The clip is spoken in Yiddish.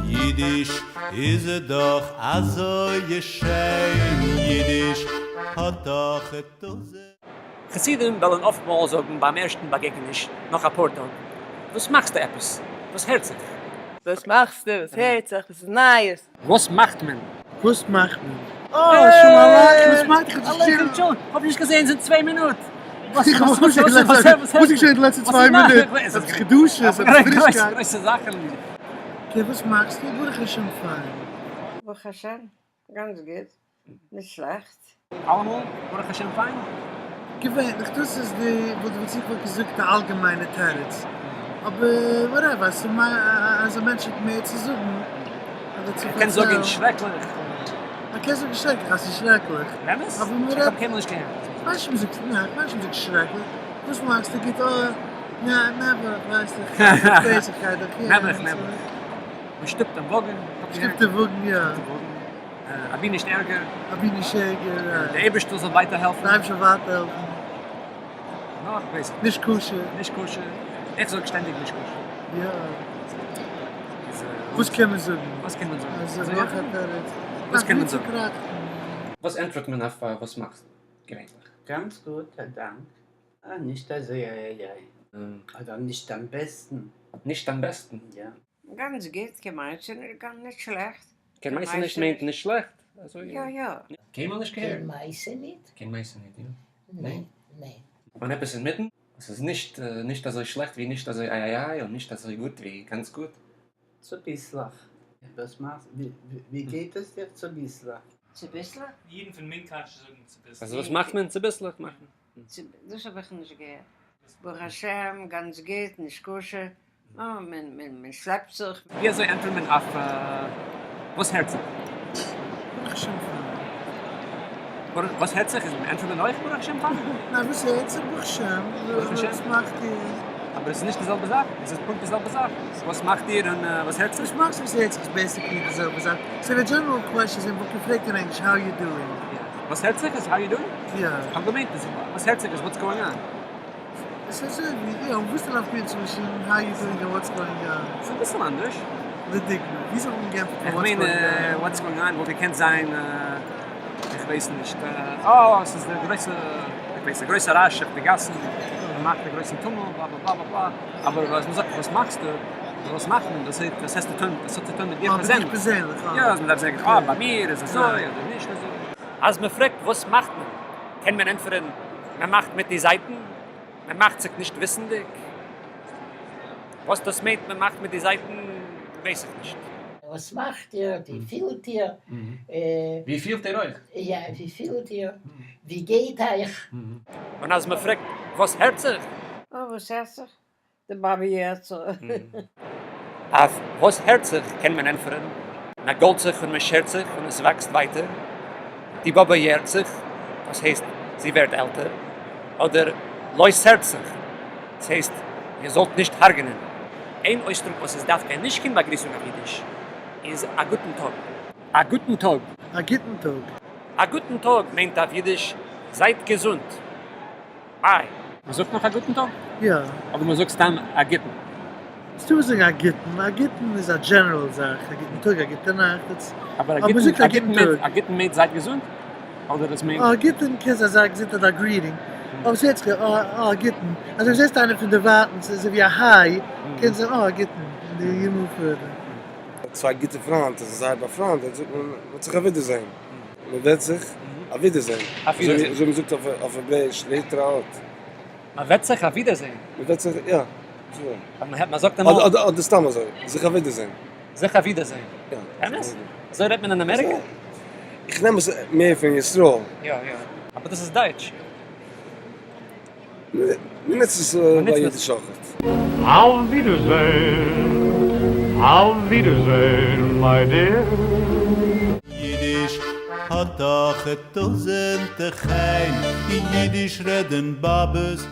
יידיש איז דאך אזוי שיין, יידיש האט דאך טויזענט. חסידים וועלן אפטמאל זאגן ביים ערשטן באגעגעניש נאך אפאר טאג, וואס מאכסטו עפעס? וואס הערט זיך? וואס מאכסטו? וואס הערט זיך? וואס איז נייעס? וואס מאכט מען? וואס מאכט מען? אה, שלום עליכם, וואס מאכט איך? עליכם שלום, כ'האב נישט געזעהן זינט 2 מינוט. וואס איז געשען די לעצטע 2 מינוט? עפעס חידושות? עפעס פרישקייט? גרויסע זאכן. Okay, וואס מאכסטו? ברוך השם פיין. ברוך השם, גאנץ גוט, נישט שלעכט. אלעמאל ברוך השם פיין? געווענליך דאס איז די וואס איך וואלט געזאגט די אלגעמיינע תירוץ, אבער whatever, אז א מענטש האט מער צו זאגן אדער צו ער קען זאגן שרעקליך. ער קען זאגן שרעקליך אז ס'איז שרעקליך. באמת? איך האב קיינמאל נישט געהערט. כ'מיין נישט מ'זאגט, ניין כ'מיין נישט מ'זאגט שרעקליך, וואס מאכסטו גוט אה, נעבעך ווייסט איך, ווייס איך גיי דאך hier. נעבעך נעבעך. מ'שטופט דעם וואגן. מ'שטופט דעם וואגן יא. אבי נישט ערגער. אבי נישט ערגער. דער אייבערשטער זאל ווייטער העלפן. דער אייבערשטער זאל ווייטער העלפן. נאך ווייס איך נישט כשר. נישט כשר. איך זאג שטענדיג נישט כשר. יא. וואס קען מען זאגן? וואס קען מען זאגן? אז נאך א תירוץ. וואס קען מען זאגן? וואס ענטפערט מען אויף וואס מאכסטו געווענליך? גאנץ גוט, א דאנק. אה, נישט אזוי איי איי. אדער נישט אמבעסטן. נישט אמבעסטן? יא. גאנץ גוט, כמיין ס'נישט שלעכט. קיין מעשה נישט מיינט נישט שלעכט? אזוי יא יא. קיינמאל נישט געהערט? קיין מעשה ניט? קיין מעשה ניט, יא? ניין, ניין. און עפעס אינמיטן? עס איז נישט נישט אזוי שלעכט ווי נישט אזוי איי איי איי און נישט אזוי גוט ווי גאנץ גוט. צוביסלעך. וואס מאכסט? ווי גייט עס דיר צוביסלעך? צוביסלעך? אידן פון מונקאטש זאגן צוביסלעך. אז וואס מאכט מען? צוביסלעך מאכט מען. דאס האב איך נישט געהערט. ברוך השם, גאנץ גוט, נישקשה. אה, מען מען מען שלעפט זיך. ווי אזוי ענטפערט מען אויף וואס הערט זיך? ברוך השם פיין. וואס הערט זיך איז ענטפערט מען אויך ברוך השם פיין? ניין וואס הערט זיך ברוך השם, וואס מאכט איר? אבער עס איז נישט די זעלבע זאך, עס איז פונקט די זעלבע זאך, וואס מאכט איר און וואס הערט זיך? וואס מאכסטו וואס הערט זיך איז basically די זעלבע זאך, so די general question איז וואלט געפרעגט אין ענגליש how you doing? וואס הערט זיך איז how you doing? יא. כ'האב געמיינט וואס הערט זיך איז what's going on. עס איז אזוי ווי, יא, וואס איז די נפקא מינה צווישן how you doing און what's going on? ס'איז אביסל אנדערש. לדוגמא, ווי זאל מען גענטפערן וואטס גאוינג אן? איך מיין what's going on וואלט געקענט זיין, איך ווייס נישט, אה, ס'איז די גרויסע, איך ווייס, די גרויסע רעש אויף די גאסן, מ'מאכט די גרויסן טומל, בלא בלא בלא בלא, אבער אז מ'זאגט וואס מאכסטו, וואס מאכט מען, דאס האט צו טון, דאס האט צו טון מיט דיר פערזענליך. פערזענליך, יא, אז מ'דארף זאגן, אה, ביי מיר איז אזוי אדער נישט אזוי. אז מ'פרעגט וואס מאכט מען, קען מען ענטפערן מען מאכט מיט די זייטן, מען מאכט זיך נישט וויסנדיג. וואס דאס מיינט מען מאכט מיט די זייטן ווייס איך נישט. וואס מאכט איר? ווי פילט איר? ווי פילט איר אויך? יא, ווי פילט איר? ווי גייט אייך? און אז מען פרעגט וואס הערט זיך? אה, וואס הערט זיך? די באבע יערט זיך. אויף וואס הערט זיך קען מען ענטפערן, מען גאלט זיך און מען שערט זיך און עס וואקסט ווייטער, די באבע יערט זיך, דאס הייסט זי ווערט עלטער, אדער לא סערט זיך, דאס הייסט איר זאלט נישט הרג'נען. איין אויסדרוק וואס איז דווקא נישט קיין באגריסונג אויף אידיש איז א גוטן טאג. א גוטן טאג. א גוטן טאג. א גוטן טאג מיינט אויף אידיש זייט געזונט. ביי. מען זאגט נאך א גוטן טאג? יא. אדער מען זאגט סתם א גוטן? ס'דא וואס זאגן א גוטן, א גוטן איז א general זאך, א גוטן טאג, א גוטע נאכט, it's אבער אבער מ'זאגט א גוטן טאג. א גוטן מיינט זייט געזונט? אדער עס מיינט. א גוטן קען זיין זייט געזונט אדער א greeting, אבער ס'הערט זיך א גוטן, אז דו זעסט איינעם פון דערווייטענס אזוי ווי א hi, קען זיין א גוטן, און דו you move further. צוויי גוטע פריינט זענען זייער באפריינדעט זאגט מען מ'וועט זיך אווידערזען. מען וועט זיך א ווידערזען. אזוי ווי מען זאגט אויף העברעאיש להתראות. מען וועט זיך א ווידערזען. מען וועט זיך, יא. מען זאגט אמאל. אדער סתם אזוי, זיך א ווידערזען. זיך א ווידערזען. יא. אמת? אזוי רעדט מען אין אמעריקע? איך נעם עס מער פון ישראל. יא יא. אבער דאס איז דייטש. מען נוצט עס ביי אידיש אויך. אויף ווידערזען, אויף ווידערזען, my dear. יידיש האט דאך טויזענטע חן, יידיש רעדן באבעס.